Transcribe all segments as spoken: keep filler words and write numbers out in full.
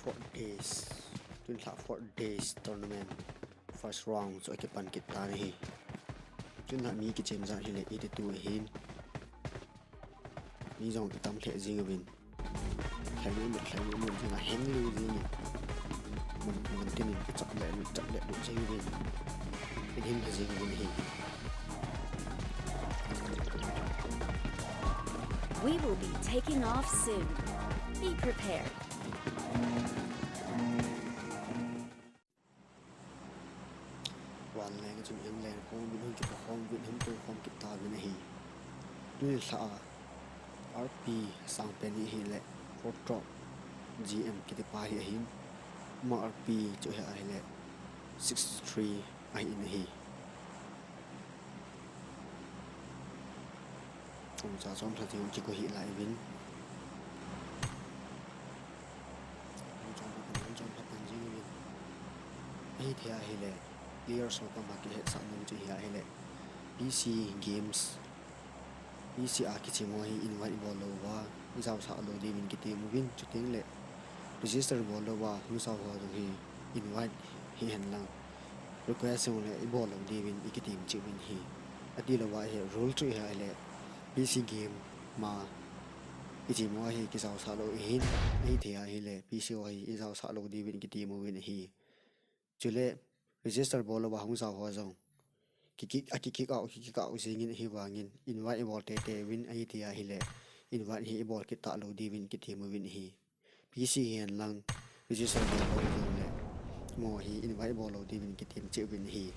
Four days. Tun lha four days tournament. First round chu akipan kit tan ahi. Tun lha mi kichem jat hi le eighty-two ahin. Mi jong kitam lheh jing uvin. Thleng imut, thleng imut jing a heng lou jing in. Mun, mun tin in kichap le lut, chap le lut jing uvin. In hin lha jing uvin ahi. We will be taking off soon. Be prepared. Vanleng chun England khom uvin hung kipa khom uvin hung to khom kit tauvin ahi. Tuni lha a R P sang pen hi ahile Four Drop G M kiti pa hi ahin. Ama R P chu hi ahile sixty-three ahin ahi. Chomcha chom lha ding kiko hi lai uvin. Chom lha pan, chom lha pan jing uvin. Ahithei ahile, players ho koma kihetsah nom chu hi ahile, P C games, P C a kichem ho hi invite ibol lou uva, ijaosah lou diuvin kitem uvin, chuteng le register ibol lou uva, hung sao ho jong hi invite hihen lang, request jong le ibol lou diuvin ikitem cheh uvin ahi. Ati louva hi rule chu hi ahile, P C game ma kichem ho hi kijaosah lou ahin, ahithei ahile, P C ho hi ijaosah lou diuvin kitem uvin ahi. Chule register bol louva hung sao ho jong ki kick, aki kick out, ki kick out jingin ahivangin invite ibol teitei uvin ahithei ahile invite hi ibol kit talou diuvin kitem uvin ahi. P C hihen lang register bol lou jongle mo hi invite bol lou diuvin kitem cheh uvin ahi.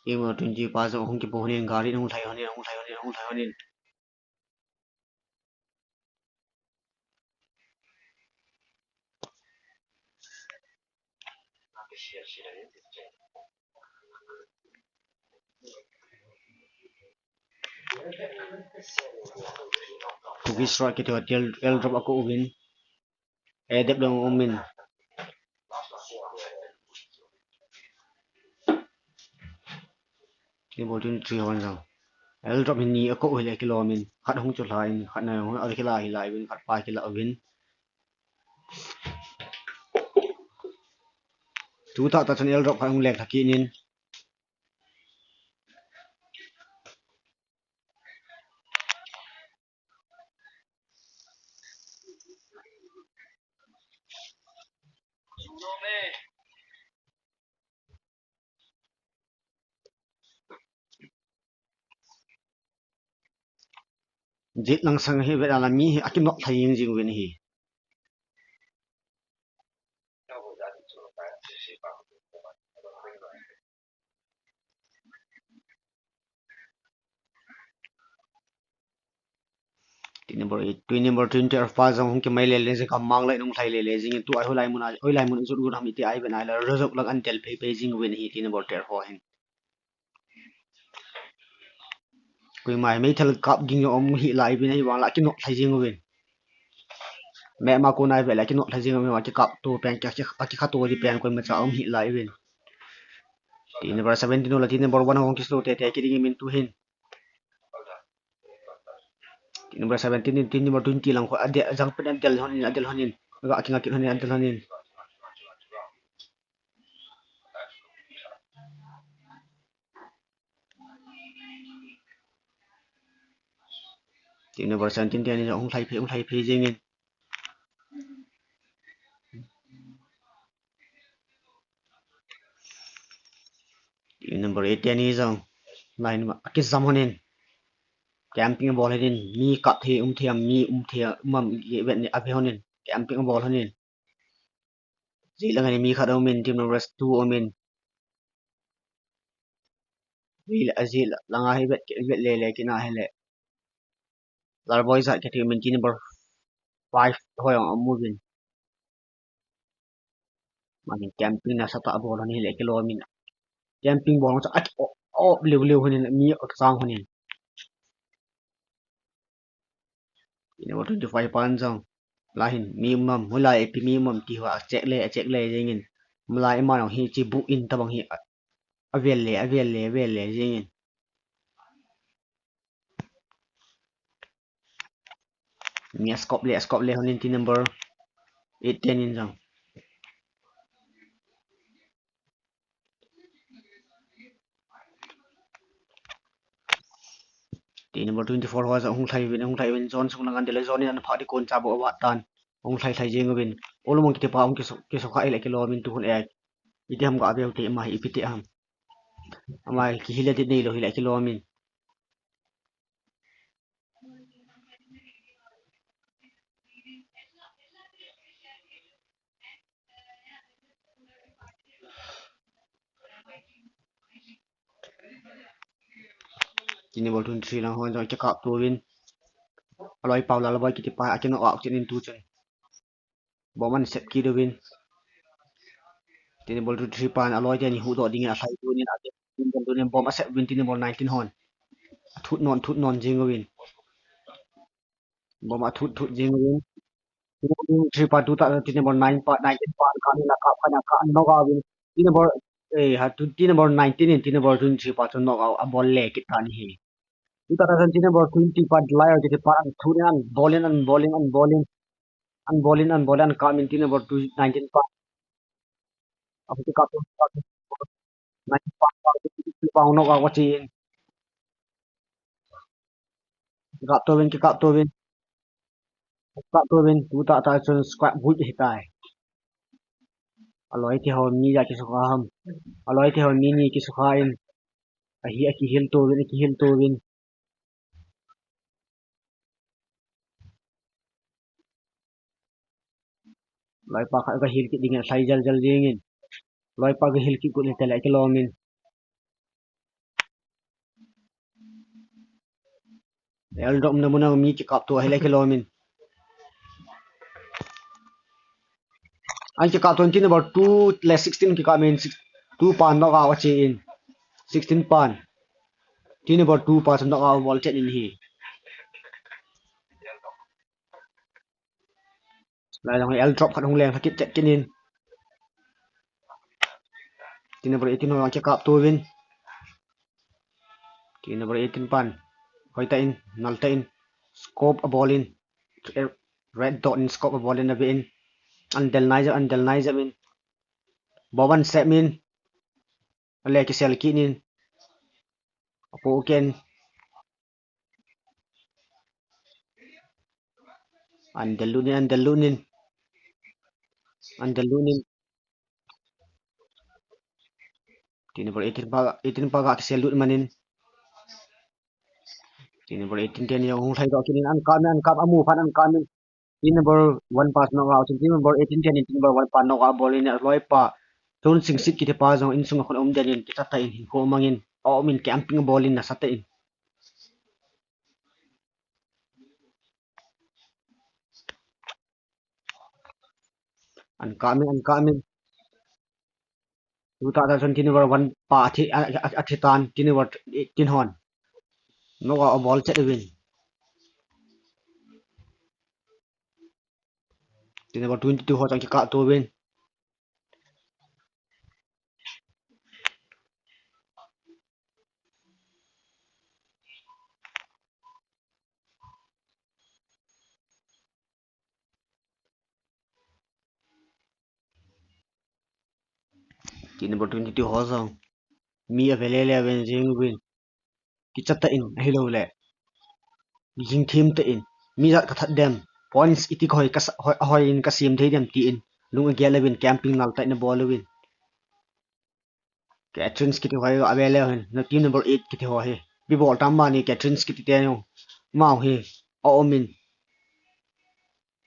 Team number twenty pa jong hung kipo honin, gari hung lhai honin, hung lhai honin, hung lhai honin. Cookie Strike kiti ho, airdrop akou uvin. Adep dong umin. Team number twenty-three hon jong airdrop hi ni akou hile kilom in. Khat hung chu lha in, khat na hung akila hila uvin, khat pa kila uvin. Tutah tah chun airdrop khat hung lek lha kit in. Jet lang sang hi vet a la mi hi akinot lha jing jing uvin ahi. Team number eight, team number twenty-eight pa jong hung kimai lele jing, ka mang lai nung lhai lele jing in, tua hoilai mun a, hoilai mun a jot got ham iti a iven a la, rajok lang an del phei phei jing uvin ahi, team number eight ho hin. Koima hi meithal kap ging jong um hih lai uvin, ahivang la kinot lhai jing uvin. Meh ma kona ive le kinot lhai jing uvin, akikapto pen, aki, akikhato di pen koimacha um hih lai uvin. Team number seventeen ho la team number one ho hung kislow tete kit ding in tuhin. Team number seventeen in team number twenty lang khu adel, ajang pen adel honin, adel honin. Aga kinga kit honin, adel honin. Team number seventeen teni jong hung lhai phei, hung lhai phei jing in. Team number eight teni jong line ma akijam honin. Camping abol honin, mi kap thei um thei am, mi um thei am, um am, ave honin. Camping abol honin. Jeh lang a mi khat aumin, team number two aumin. Jeh la, jeh lang a hi vet, vet lele kit na hile. Lalboi jat kiti min team number five ho jong aum uvin. Mani camping nasatah abol hon hile kilom in. Camping bol hon cha aki o, o, liu liu honin, mi akisang honin. Team number twenty-five pan jong. Lahin, mi um am, hoilai ipi mi um am ti ho, acheck le, acheck le jing in. Malai ima jong hiche bu in tabang hi, a, avel le, avel le, avel le jing in. Mi a scope le, a scope le honin team number eight teni jong. Team number twenty-four ho jong hung lhai uvin, hung lhai uvin, zone sung lang an del, zone in an phah di kon cha bou avat tan. Hung lhai lhai jing uvin. Olomon kiti pa hung kisu, kisukha hile kilom in tuhun e. Iti ham ga veu te, ama hi ipi ti ham. Ama hi kihil a di neilou hile kilom in. Team number twenty-three lang hon jong kikapto uvin. Aloi pau Lalboi kiti pa akinoh a chun in tu chun. Bomb an set kit uvin. Team number twenty-three pan aloi teni huhdoh dingin alhai tunin, ate tunin bomb aset uvin team number nineteen hon. Athut non, thut non jing uvin. Bomb athut thut jing uvin. Team number twenty-three pa tutah team number nine pa, nineteen pa, kap in akap, kap in akap, knock out uvin. Team number, eh, ha, tu, team number nineteen in team number twenty-three pa chu knock out abol le kit tan ahi. Tutah team number twenty pa, Dlyer kiti pa, an thut in, an bol in, an bol in, an bol in. An bol in, an bol in, an kap in team number two, nineteen pa. Apu ti kap, kap, nineteen pa, pa, pa, knock out achi in. Kikapto uvin, kikapto uvin. Kikapto uvin, tutah tah chun scrap wood ahitai. Aloi te ho mi ja kisukha ham. Aloi te ho mi ni kisukha in. Ahi, akihil to uvin, akihil to uvin. Loipa khat ga heal kit dingin, alhai jal jal dingin. Loipa ga heal kit got le tele kilom in. Airdrop na muna mi kikapto ahile kilom in. An kikapto in team number two le sixteen kikap in six, two pan knockout ache in. Sixteen pan. Team number two pa chu knockout abol chet in ahi. Lai jong airdrop khat hung leng lha kit chet kit in. Team number eighteen ho kikapto uvin. Team number eighteen pan. Hoitah in, naltah in. Scope abol in. Red dot in scope abol in ave in. An del nai jep, an del nai jep in. Bomb an sem in. Ale kisel kit in. Apoh ken. An del lut in, an del lut in. An del lut in. Team number eighteen pa, eighteen pa ga kisel lut man in. Team number eighteen ten jong hung lhai doh kit in, an kap in, an kap, amu phat an kap in. Team number one pa knockout in, team number eighteen ten in team number one pa knockout abol in, aloi pa. Tun Singsit kiti pa jong insung a khun um den in, kichat tah in hinkho mang in, aum in camping abol in nasatah in. An kap in, an kap in. Tuta ta chun team number one pa athi, a, a, athi tan, team number eighteen hon. Knockout abol chet uvin. Team number twenty-two ho chang kikapto uvin. Team number twenty-two ho jong. Mi ave lele ven jing uvin. Kichat tah in, ahilou le. Jing them tah in. Mi jat kathat dem. Points iti hoi ka sa-, hoi, hoi in kasem thei dem tin. Lung agel uvin, camping naltah in abol uvin. Catherine kiti ho hi ave leu hen, na team number eight kiti ho hi. Ipi bol tam mani Catherine kiti te nu. Amau hi, aum in.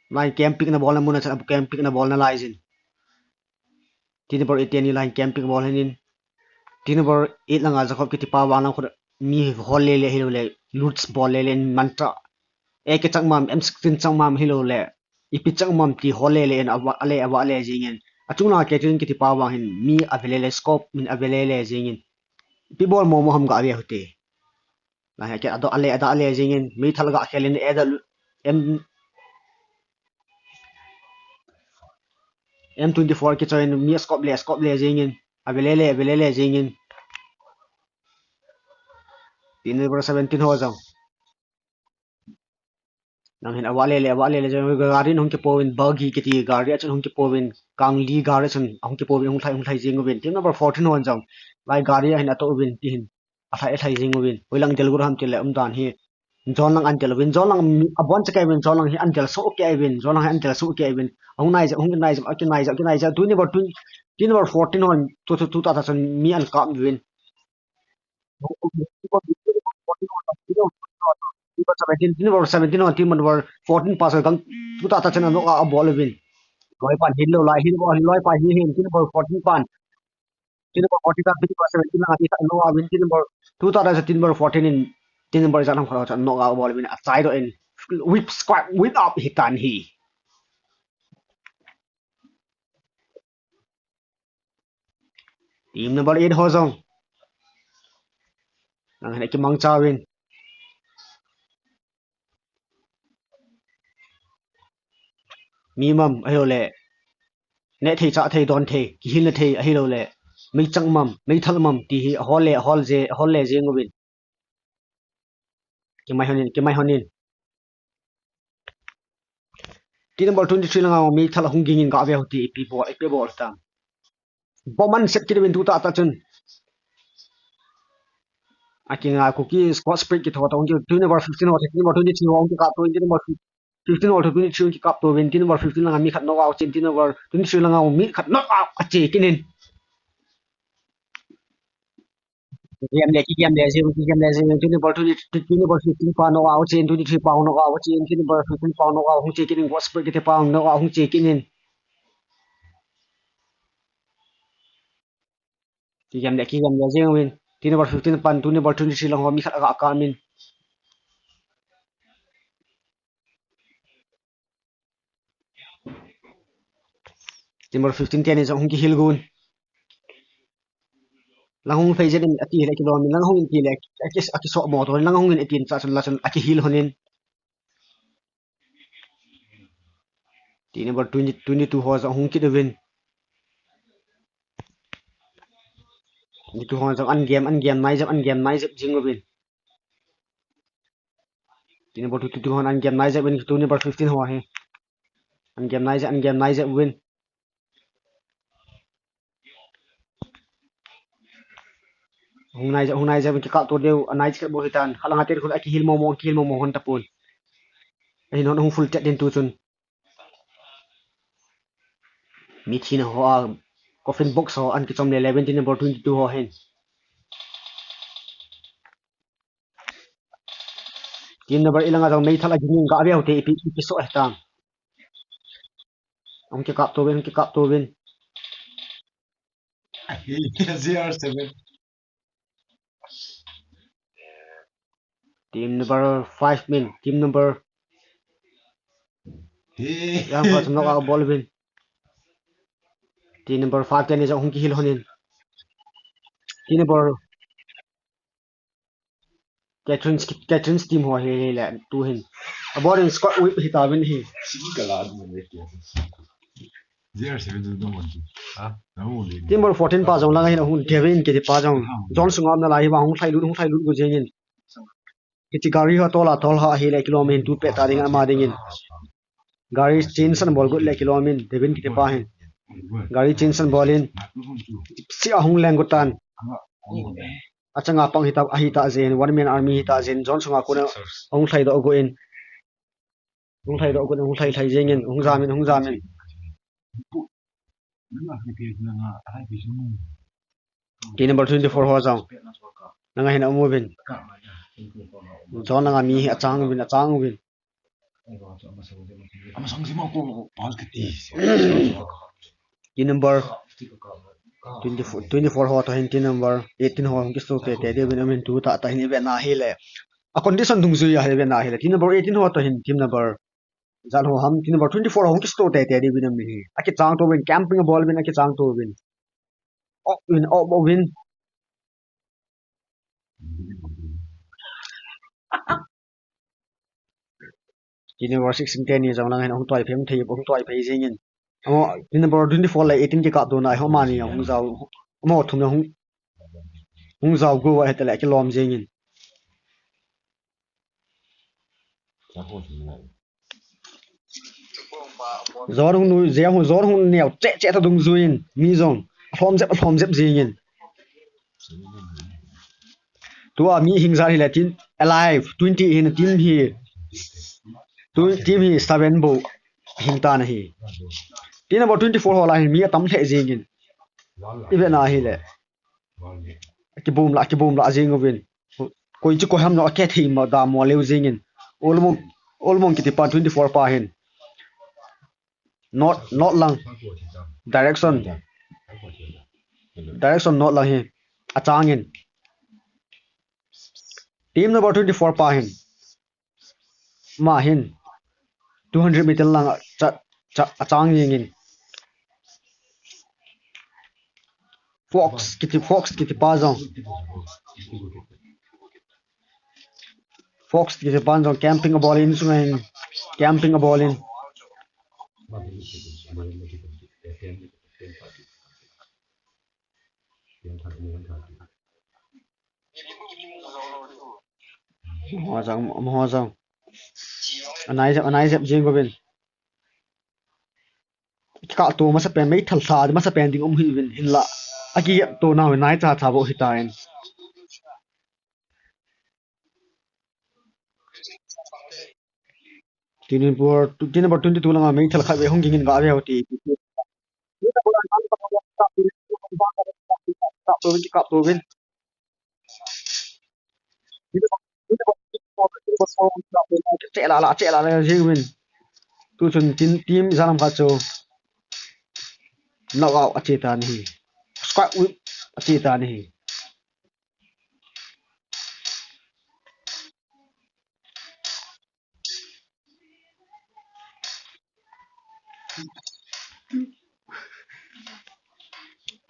Line camping na bol na mun a chan, abu camping na bol na lai jin. Team number eight te ni line camping bol hen in. Team number eight langa Jacob kiti pa vang lang khu mi hol lele hilou le, loots bol lele in mantra. A K chang mam, M sixteen chang mam hilou le. Ipi chang mam ti hol lele in ava le, ava le jing in. Achung langa Catherine kiti pa vang hin mi ave lele scope min ave lele jing in. Ipi bol mo mo ham ga ave hute. Lai ha ke ado ale, ada ale jing in. Mi thal ga khel in, eda M, M twenty-four kichoi in, mi scope le, scope le jing in. Ave lele, ave lele jing in. Team number seventeen ho jong. Nang hin ava lele, ava lele jong, gari in hung kipo uvin, buggy kiti gari a chun hung kipo uvin, kangli gari a chun hung kipo uvin, hung lhai, hung lhai jing uvin. Team number fourteen hon jong, lai gari a hin ato uvin, ti hin, alhai, alhai jing uvin. Hoilang del gur ham ti le, umdan hi, zone lang an del uvin, zone lang mi, abon cha kei uvin, zone lang hi an del so kei uvin, zone lang hi an del so kei uvin. Ahung nai jep, ahung nai jep, akinai jep, akinai jep. Team number twenty, team number fourteen hon, tu, tu, tu, ta, ta chun mi an kap uvin. Team number seventeen, team number seventeen, team number fourteen pa sa gang tuta ta chena knockout abol uvin. Loi pan hin lo lai hin bol hin loi pa hi hin team number fourteen pan. Team number fourteen pan, team number seventeen lang ati ta knockout uvin team number tuta ta sa team number fourteen in team number sa nang kholo cha knockout abol uvin a chai do in whip squat whip up hi tan hi. Team number eight ho jong. Nang hin kimang chauvin. Mi mam ahilou le. Neh thei chah thei don thei. Kihilna thei ahilou le. Meichang mam, meithal mam ti hi ahol le, ahol je, ahol le jing uvin. Kimai honin, kimai honin. Team number twenty-three langa mi thal ahung ging in ga ve hute ipi bol, ipi bol tam. Bomb an set kit uvin tuta ta chun. Akinga Kuki squad split kithou ta hung ki team number fifteen ho, team number twenty-three ho hung kikapto in team number fifteen ho, twenty-three hung kikapto uvin team number fifteen langa mi khat knockout chen team number twenty-three langa mi khat knockout ache kit in. Game le, ki game le, zero, ki game le, zero, team number twenty, team number fifteen pa knockout chen, twenty-three pa knockout chen, team number fifteen pa knockout hung che kit in, Gospel kiti pa knockout hung che kit in. Ki game le, ki game le, zero win. Team number fifteen pan, team number twenty-three lang ho, mi khat aga ka min. Team number fifteen teni jong hung kihil gon. Lang hung phei jeng in ati le kilom in, lang hung in ti le aki, aki, akiso mo to, lang hung in ati in cha chun la chun akihil hon in. Team number twenty, twenty-two ho jong hung kit uvin. Twenty-two ho jong an game, an game nai jep, an game nai jep jing uvin. Team number twenty-two ho an game nai jep uvin, team number fifteen ho hi. An game nai jep, an game nai jep uvin. Hung nai jep, hung nai jep, kikap to diu, anai jep bou hitan. Khat lang a te khun akihil mo mo, kihil mo mo hon tapon. Ahin hon hung full chat din tu chun. Mi thina ho a coffin box ho an kichom le eleven, team number twenty-two ho hin. Team number eleven a jong meithal a gingin ga veu te ipi, ipi so eh tang. Hung kikap to uvin, hung kikap to uvin. J R seven. Team number five min, team number Hey. Yang ko sum lok a bol uvin. Team number five teni jong hung kihil hon in. Team number Catherine's, Catherine's team ho hi, hi le, tu hin. A bol in Scott Whip hi ta uvin hi. Sigi ka la du ne ke. J R seven du no mon. Ha? Na mo le. Team number fourteen pa jong lang hin hung Kevin kiti pa jong. Zone sunga um nalai hi vang hung lhai lut, hung lhai lut go jeng in. Kiti gari ho tol a tol ho hi le kilom in tu pe ta ding ama ding in. Gari change an bol got le kilom in, Devin kiti pa hin. Gari change an bol in. Si a hung leng got tan. Achanga pang hita, ahita jeng, one man army hita jeng, zone sunga kona hung lhai doh got in. Hung lhai doh got in, hung lhai lhai jeng in, hung jam in, hung jam in. Team number twenty-four ho jong. Nanga hin aum uvin. Zone langa mi hi achang uvin, achang uvin. Ama sang si ma ko, ko, pass ka ti. Team number twenty-four, twenty-four ho to hin team number eighteen ho hung kisto te te diuvin amin tu ta ta hin ive na hi le. A condition dungjui a hi ive na hi le. Team number eighteen ho to hin team number jan ho ham, team number twenty-four ho hung kisto te te diuvin amin hi. Akichang to uvin, camping a bol uvin, akichang to uvin. Op uvin, op uvin. Team number sixteen teni jong lang hin hung toi phei, hung thei, hung toi phei jeng in. Amo, team number twenty-four le eighteen kikap dona, ho mani hung jao, amo thum na hung, hung jao go a hita le kilom jeng in. Zone hung nu, zia hung, zone hung neo che che ta dungjui in, mi jong alhom jep, alhom jep jeng in. Tua mi hing jan hi le team alive, twenty hin team hi, tu team hi seven bou hing tan ahi. Team number twenty-four ho la hin mi atam lheh jeng in. Ive na hi le. Akibom la, akibom la jeng uvin. Koi chu koi ham no akithei ma da mo leu jeng in. Olmong, Olmong kiti pa twenty-four pa hin. North, North lang. Direction. Direction North lang hi. Achang in. Team number twenty-four pa hin. Ma hin. Two hundred meter lang cha, cha, achang jeng in. Fox, kiti Fox, kiti pa jong. Fox, kiti pa jong, camping a bol in, sunga hin, camping a bol in. Mo jong, mo jong. Anai jep, anai jep jeng uvin. Kikap to masa pen, meithal lha, masa pen ding um hi uvin, hinla. Akikap to nau, nai cha cha bou hita in. Team number, team number twenty-two langa meithal khat ve hung ging in ga ve hou ti. Kap to uvin, kap to uvin. Che la la, che la la, jing uvin. Tu chun team, team ijat ham khat chu. Knockout ache tan ahi. Scott Whip ache tan ahi.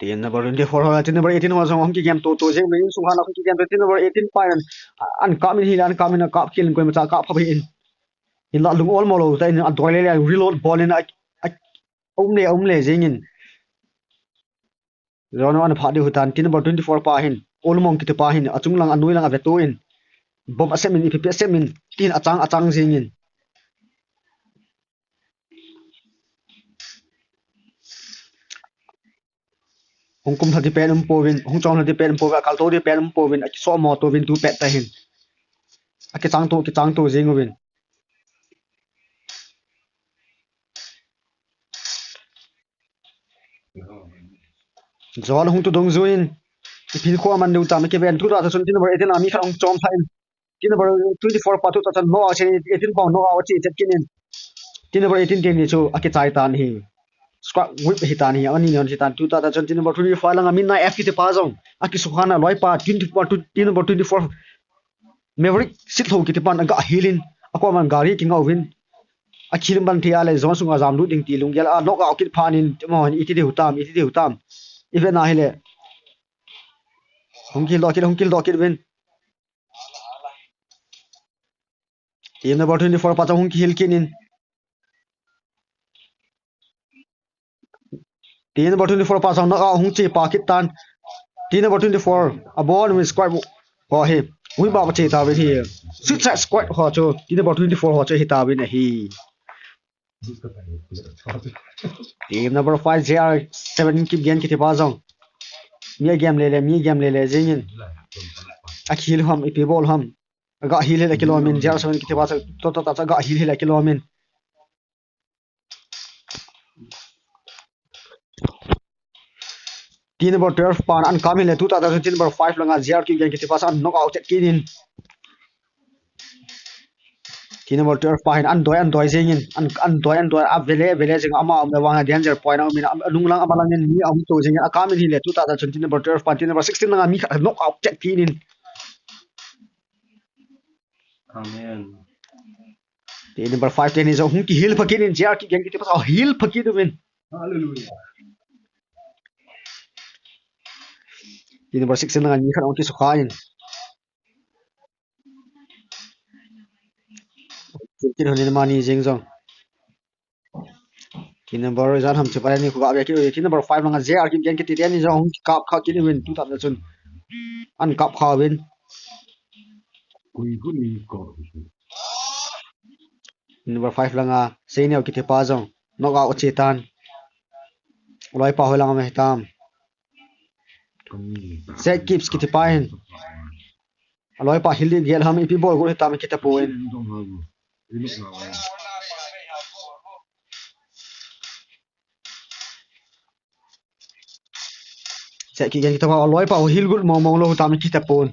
Team number twenty-four ho, team number eighteen ho jong hung kigem to to jeng, insung hana hung kigem to, team number eighteen pa in, an kap in hi, an kap in, a kap khel in, koima cha kap kha in. Hinla lung ol mo lou tan, a doi le le, reload bol in, a, a, um le, um le jeng in. Zone one phat diu hitan, team number twenty-four pa hin, Olmong kiti pa hin, achung lang, anoi lang a vetu in. Bomb asem in, ipi pi asem in, tin achang, achang jeng in. Hung kum lha di pen um pouvin, hung chom lha di pen um pouvin, a kal to di pen um pouvin, a kiso mo to vin tu pet ta hin. A kichang to, kichang to jeng uvin. Zone hung tu dungjuiyin. Ipi kho man diu tam, kiven tu ta ta chun team number eighteen a mi khat hung chom lha in. Team number twenty-four pa tu ta chun knock out, eighteen pa knock out che chet kit in. Team number eighteen teni chu akichai tan hi. Squad wipe hi tan hi, ani non hi tan tu ta ta chun team number twenty-four langa min na F kiti pa jong. Akisukha na loi pa twenty-four, team number twenty-four. Maverick Sitlhou kiti pan aga heal in, akoman gari kinga uvin. Akhel ban thei a le zone sunga jam lut ding ti lunggel a knock out kit phat in, timo hin iti diu tam, iti diu tam. Iven a hile. Hung kihil doh kit, hung kihil doh kit uvin. Team number twenty-four pa chang hung kihil kit in. Team number twenty-four pa chang knock out hung che pa kit tan. Team number twenty-four, abon uvin squad ho hi. Ui ba ba che ta uvin hi. Suicide squad ho chu, team number twenty-four ho chu hi ta uvin ahi. Team number five, J R seven Kipgen kiti pa jong. Mi game le le, mi game le le, jing in. Akhel ham, ipi bol ham. Aga heal hel akilom in, J R seven kiti pa chu, to, to, to, to, aga heal hel akilom in. Team number twelve pan an kam hile, tu ta ta team number five langa J R Kipgen kiti pa chu an knock out chet kit in. Team number twelve pa hin an doi, an doi jing in, an, an doi, an doi, a vele, vele jing ama um le vang a danger point a um in, a nung lang ama lang in mi a um to jing in, a kam in hile, tu ta ta chun team number twelve pan, team number sixteen langa mi khat knock out chet kit in. Amen. Team number five teni jong hung kihil pha kit in, J R Kipgen kiti pa chu heal pha kit uvin. Hallelujah. Team number sixteen langa mi khat hung kisukha in. Team number eighteen ho ni mani jing jong. Team number jan ham che pa ni khu ga ve kit, team number five langa J R Kipgen kiti teni jong hung kap kha kit uvin tu ta ta chun. An kap kha uvin. Kui khu ni ko. Number five langa Seineo kiti pa jong knock out che tan. Loi pa hoi langa me tam. Jack Gibbs kiti pa hin. A loi pa heal ding gel ham, ipi bol got hitam kiti tapon. Jack Gibbs kiti pa, a loi pa heal got mong mong lou hitam kiti tapon.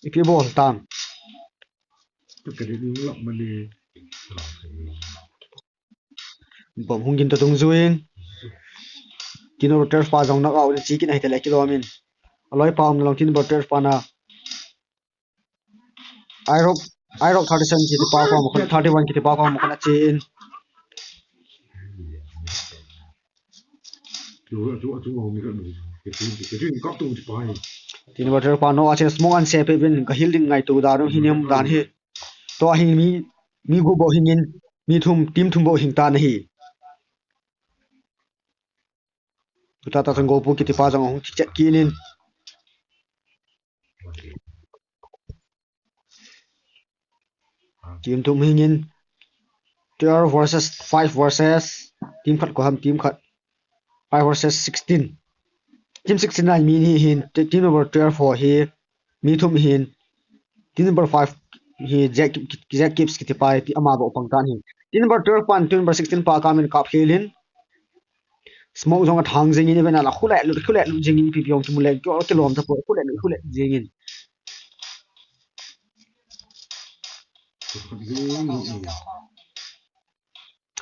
Ipi bol tam. Bomb hung gin to dungjuiyin. Team number twelve pa jong knock out in, che kit in ahitah le kilom in. A loi pa um na long team number twelve pa na. Irock, Irock thirty-seven kiti pa kom, thirty-one kiti pa kom, kon a che in. Team number twelve pa no a che smoke an se pe vin ka heal ding ngaitu dan hi nem dan hi. Tua hi mi, mi gup bou hing in, mi thum, team thum bou hing tan ahi. Tuta ta chun Gopu kiti pa jong ahung chet kit in. Team thum hing in, twelve versus five versus, team khat ko ham, team khat, five versus sixteen. Team sixteen na mi ni hin, te-, team number twelve ho hi, mi thum hin, team number five hi Jack, Jack Gibbs kiti pa hi, ti ama bou pang tan hi. Team number twelve pan, team number sixteen pa kam in kap khel in. Smoke jong a thang jing in, iben a la khu le lut, khu le lut jing in, ipi pi jong kimu le, kio kilom ta po, khu le lut, khu le jing in.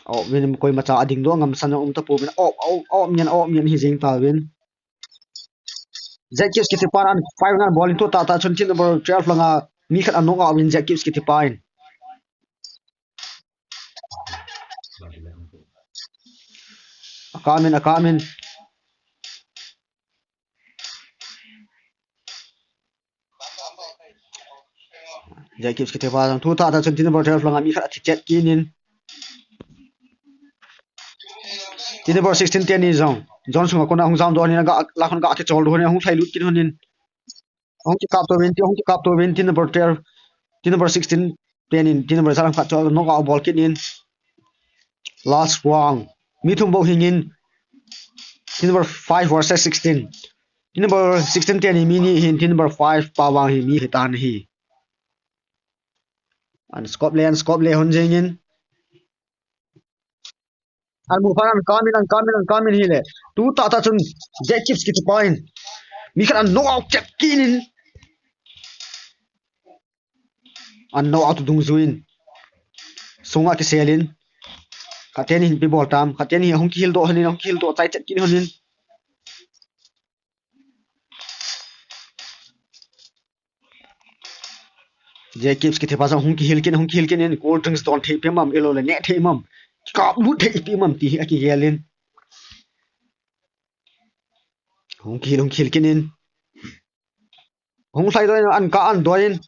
Aw, vin koima cha a ding doh ngam san jong um ta po vin, aw, aw, aw, mian, aw, mian hi jing ta vin. Jack Gibbs kiti pan an five ngan bol in tu ta ta chun team number twelve langa mi khat a knock out vin Jack Gibbs kiti pa in. A kam in, a kam in. Jacobs kiti pa jong thutah tah chun tin number twelve langa mi khat athi chet kit in. Tin number sixteen teni jong zone sunga kona hung jam doh in, aga, la khun aga kichol doh in, hung lhai lut kit in. Hung kikap to uvin, hung kikap to uvin, tin number twelve, tin number sixteen teni, tin number jalam khat chu knock out bol kit in. Last round. Mi thum bou hing in, tin number five versus sixteen. Tin number sixteen teni mi ni hin, tin number five pa vang hi mi hitan ahi. An scope le, an scope le hon jing in. An mu phat an kam in, an kam in, an kam in hile. Thutah tah chun Jacobs kiti pa in mi khat an knock out chet kit in. An knock out dungjui in sunga kisel in. Khat teni hin ipi bol tam, khat teni hung kihil doh hon in, hung kihil doh chai chet kit hon in. Jacobs kiti pa jong hung kihil kit in, hung kihil kit in, cold drinks don thei ipi ham, ahilou le neh thei ham, kap lut thei ipi ham ti hi akigel in. Hung kihil, hung kihil kit in. Hung lhai doh in, an kap, an doh in.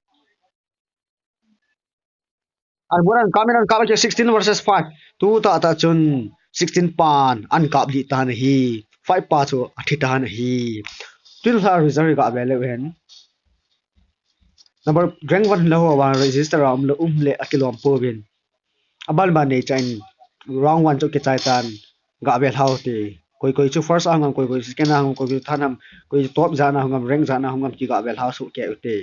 An mun an kam in, an kap a ki sixteen versus five. Thutah tah chun sixteen pan an kap lih tan ahi. Five pa chu athi tan ahi. Tun lha result ga ve leu hen. Number rank one le ho vang register a um le um le akilom pouvin. Aban ban nei chan round one chu kichai tan ga ve lhau te. Koi koi chu first a hung am, koi koi second a hung am, koi koi third a hung am, koi top jan a hung am, rank jan a hung am kiga ve lhau soh kei ute.